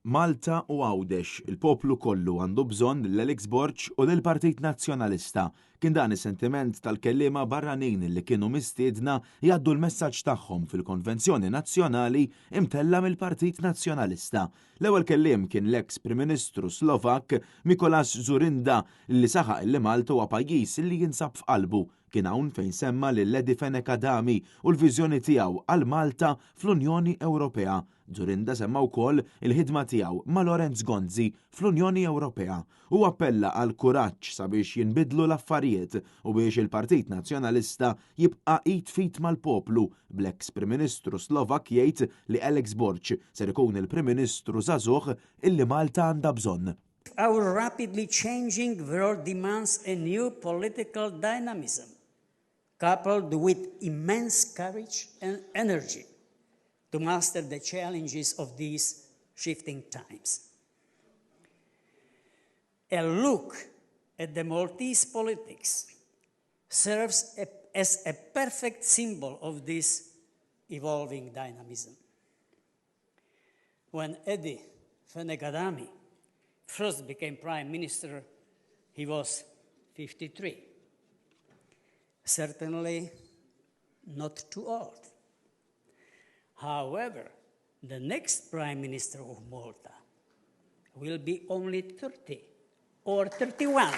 Malta u Għawdex, il-poplu kollu għandu bżonn lil Alex Borg u lill-Partit Nazzjonalista. Kien dan is-sentiment tal-kelliema barranin li kienu mistiedna jgħaddu l-messaġġ tagħhom fil-Konvenzjoni Nazzjonali imtella' mill-Partit Nazzjonalista. L-ewwel kelliem kien l-eks Prim Ministru Slovakk Mikolas Dzurinda li saħaq li Malta huwa pajjiż li jinsab f'qalbu. Kien hawn fejn semma lil Eddie Fenech Adami u l-viżjoni tiegħu għal Malta fl-Unjoni Ewropea. Dzurinda semma wkoll il-ħidma tiegħu ma' Lawrence Gonzi fl-Unjoni Ewropea. Hu appella għal kuraġġ sabiex jinbidlu l-affarijiet u biex il-Partit Nazzjonalista jibqa' id f'id mal-poplu, bl-eks Prim Ministru Slovakk jgħid li Alex Borg ser ikun il-Prim Ministru żagħżugħ illi Malta għandha bżonn. Our rapidly changing world demands a new political dynamism, coupled with immense courage and energy to master the challenges of these shifting times. A look at the Maltese politics serves a, as a perfect symbol of this evolving dynamism. When Eddie Fenech Adami first became prime minister, he was 53. Certainly not too old. However, the next prime minister of Malta will be only 30 or 31.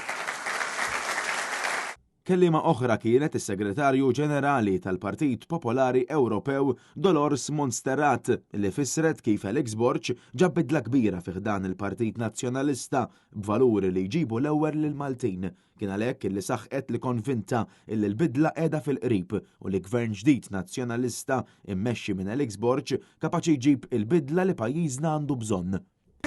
Kelliema oħra kienet is-Segretarju Ġenerali tal-Partit Popolari Ewropew Dolors Monsterrat li fissret kif Alex Borg ġab bidla kbira fi ħdan il-Partit Nazzjonalista b'valuri li jġibu l-ewwel lill-Maltin. Kien għalhekk li saħqet li konvinta illi l-bidla qiegħda fil-qrib u li gvern ġdid nazzjonalista immexxi minn Alex Borg kapaċi jġib il-bidla li pajjiżna għandu bżonn.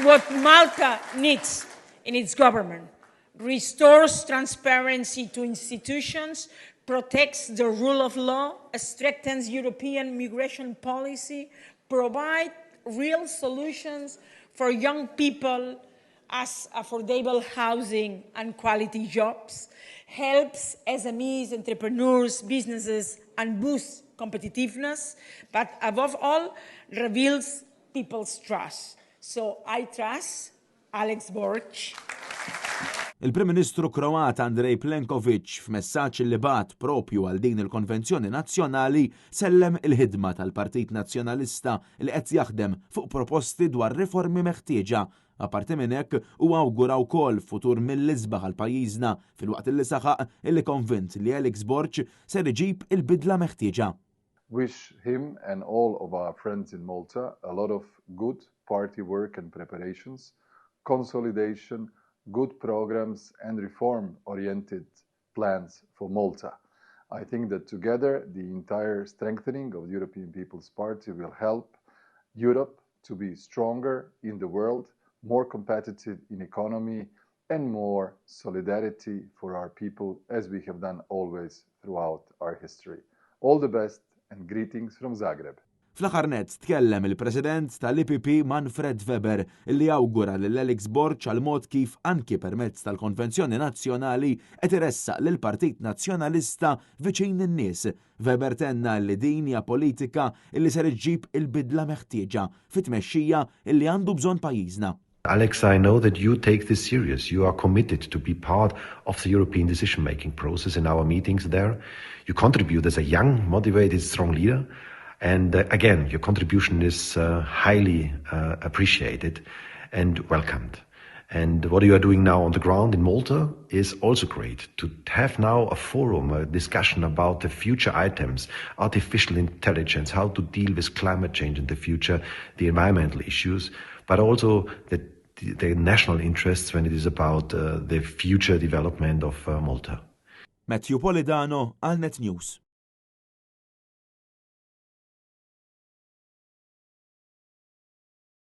What Malta needs in its government restores transparency to institutions, protects the rule of law, strengthens European migration policy, provide real solutions for young people as affordable housing and quality jobs, helps SMEs, entrepreneurs, businesses, and boosts competitiveness, but above all, rebuilds people's trust. So I trust Alex Borg. Il-Prim Ministru Kroat Andrej Plenkovic f'messaġġ li bagħat propju għal din il-Konvenzjoni Nazzjonali sellem il-ħidma tal-Partit Nazzjonalista li qed jaħdem fuq proposti dwar riformi meħtieġa. Apparti minn hekk u awgura wkoll futur mill-isbaħ għal pajjiżna filwaqt li saħaq illi konvint li Alex Borg ser iġib il-bidla meħtieġa. Wish him and all of our friends in Malta a lot of good party work and preparations, consolidation, good programs and reform-oriented plans for Malta. I think that together the entire strengthening of the European People's Party will help Europe to be stronger in the world, more competitive in economy and more solidarity for our people as we have done always throughout our history. All the best and greetings from Zagreb. Fl-aħħar nett tkellem il-President tal-EPP Manfred Weber li awgura lil Alex Borg għal mod kif anki permezz tal-Konvenzjoni Nazzjonali qed iressaq lil Partit Nazzjonalista viċin in-nies. Weber tenna li din hija politika li ser iġġib il-bidla meħtieġa fit-tmexxija li għandu bżonn pajjiżna. Alex, I know that you take this serious. You are committed to be part of the European decision-making process in our meetings there. You contribute as a young, motivated, strong leader. And again, your contribution is highly appreciated and welcomed. And what you are doing now on the ground in Malta is also great. To have now a forum, a discussion about the future items, artificial intelligence, how to deal with climate change in the future, the environmental issues, but also the national interests when it is about the future development of Malta. Matthew Polidano għal Net News.